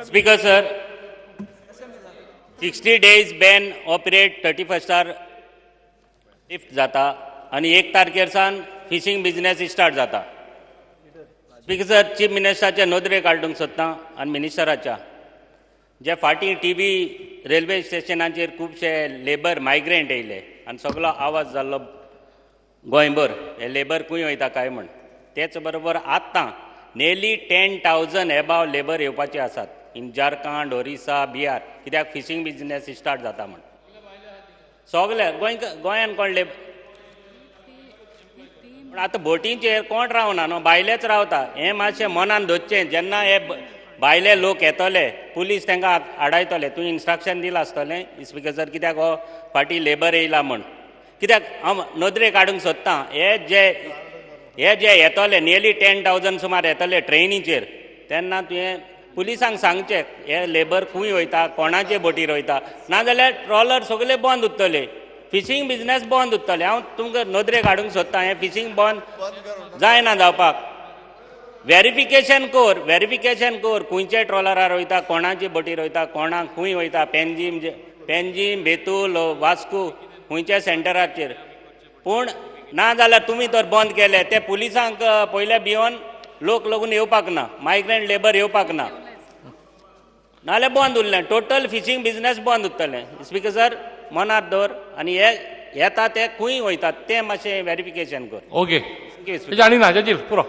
Speaker sir, 60 days ban operate 31 star lift जाता आनी 1 तारखेर सावन फिशींग बिजनेस स्टार्ट जाता. स्पीकर सर, चीफ मिनिस्टराच्या नदरेक हाडूंक सोदता आनी मिनिस्टराच्या, जे फाटीं टीबी रेल्वे स्टेशनाचेर खुबशे लेबर मायग्रंट येयले आनी सगलो आवाज जाल्लो गोंयभर, हे लेबर खंय वयता काय म्हण. तेच बरोबर आतां nearly 10,000 above labour येवपाचे आसात इन झारखंड, ओरिसा, बिहार, कित्याक फिशींग बिजनेस स्टार्ट जाता म्हण. सगळे गोंय गोंयान कोण लेबर, पूण आतां बोटींचेर कोण रावना न्हू, भायलेच रावता. हें मातशें मनान धरचें. जेन्ना हे भायले लोक येतले, पुलीस तांकां आडायतले. तुवें इन्स्ट्रक्शन दिलां आसतलें, स्पिकर सर, कित्याक हो फाटीं लेबर येयला म्हण. कित्याक हांव नदरेक हाडूंक सोदतां, हे जे येतले, नियरली 10,000 सुमार येतले ट्रेनीचेर, तेन्ना तुवें पुलिसांक सांगचें, हे लेबर खंय वयता, कोणाचे बोटीर वयता. नाजाल्यार ट्रॉलर सगळे बंद उरतले, फिशींग बिजनेस बंद उरतले. हांव तुमकां नदरेक हाडूंक सोदतां, हें फिशींग बंद जायना जावपाक. वेरिफिकेशन कर, वेरिफिकेशन कर, खंयचे ट्रॉलरार वयता, कोणाचे बोटीर वयता, कोणाक खंय वयता, पेंजीम, पेंजीम, बेतूल, वास्को, खंयच्या सेंटराचेर. पूण ना जाल्यार तुमी तर बंद केले ते पुलिसांक पयले भियोन लोक लगून येवपाक ना, मायग्रंट लेबर येवपाक ना. नाल्यार बंद उरलें, टोटल फिशींग बिजनेस बंद उरतलें. स्पिकर सर, मनात दवर आनी हे येता ते खंय वयतात तें मातशें वेरिफिकेशन कर. ओके. Thank you. तेजे आनी ना, जाजील, पुरो.